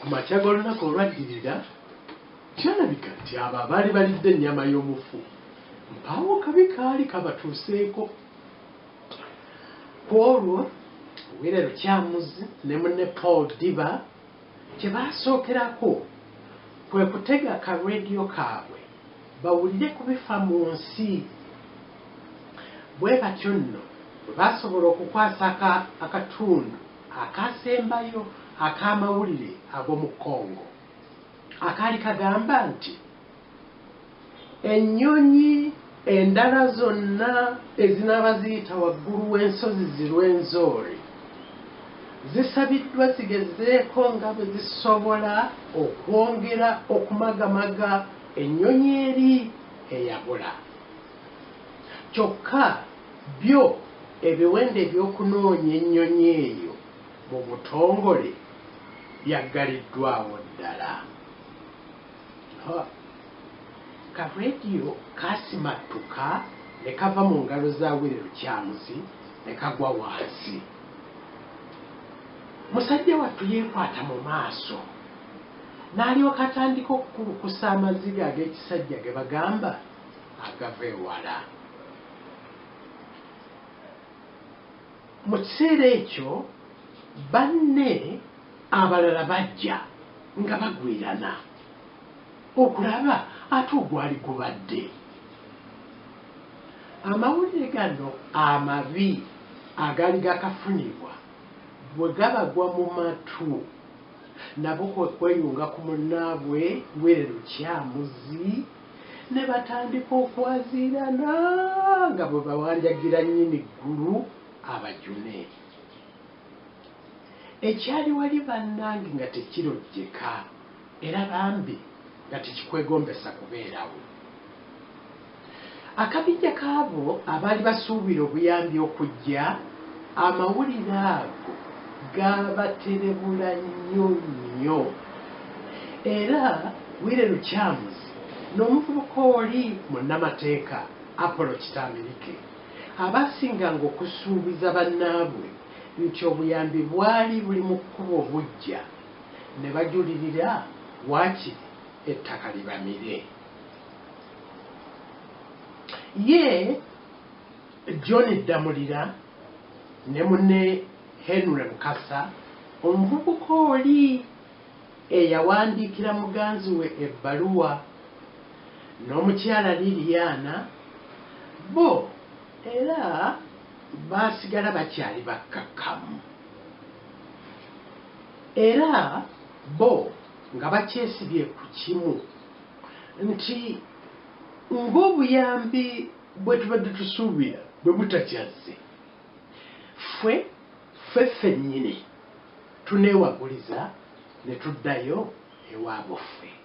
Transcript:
Ku makya g'olunaku olwaddirira, kyalabika nti abo abaali balidde ennyama y'omufu mpaawo kabi kaali kabatuuseeko. Ku olwo, Wire Lukyamuzi ne munne Paul Ddiba kye baasookerako kwe kutega ka leediyo kaabwe bawulire ku bifa mu nsi. Bwe batyo nno bwe baasobola okukwasa akatundu akaasembayo ak'amawulire ag'omu Congo akaali kagamba nti, Ennyonyi endala zonna ezinaaba ziyita waggulu w'ensozi zi Rwenzori zisabiddwa zigezeeko nga bwe zisobola okwongera okumagamaga ennyonyi eri eyabula. Kyokka byo ebiwendo eby'okunoonya ennyonyi eyo mu butongole byaggaliddwawo ddala. Ha! Ka radio kaasimattuka ne kava mu ngalo za Willy Lukyamuzi ne kagwa wansi. Musajja wattu yeekwata mu maaso n'alyoka atandika okukulukusa amaziga ag'ekisajja ge bagamba agava ewala. Mu kiseera ekyo banne abalala bajja nga bagwirana okulaba ate ogwali gubadde. Amawulire gano amabi agaali gakafunibwa bwe gabagwa mu matu nabo kwe kweyunga ku munnaabwe Willy Lukyamuzi ne batandika okwaziirana nga bwe bawanjagira nnyini ggulu abajune. Ekyali wali bannange nga tekirojjeka era bambi nga tekikwegombesa kubeerawo. Akabinja k'abo abaali basuubira obuyambi okujja, amawulire ago gaabaterebula nnyo nnyo. Era Willy Lukyamuzi n'omuvubuka oli munnamateeka Apollo Kitambirike abaasinganga okusuubiza bannaabwe nti obuyambi bwali buli mu kkubo bujja ne bajulirira waakiri ettaka libamire. Ye John Ddamulira ne munne Henry Mukasa, omuvubuka oli eyawandiikira muganzi we ebbaluwa n'omukyala Liliana bo era baasigala bakyali bakkakkamu era bo nga bakyesibye ku kimu nti ng'obuyambi bwe tubadde tusuubira bwe butakyazze, ffe ffe ffennyini tuneewaguliza ne tuddayo ewa buffe.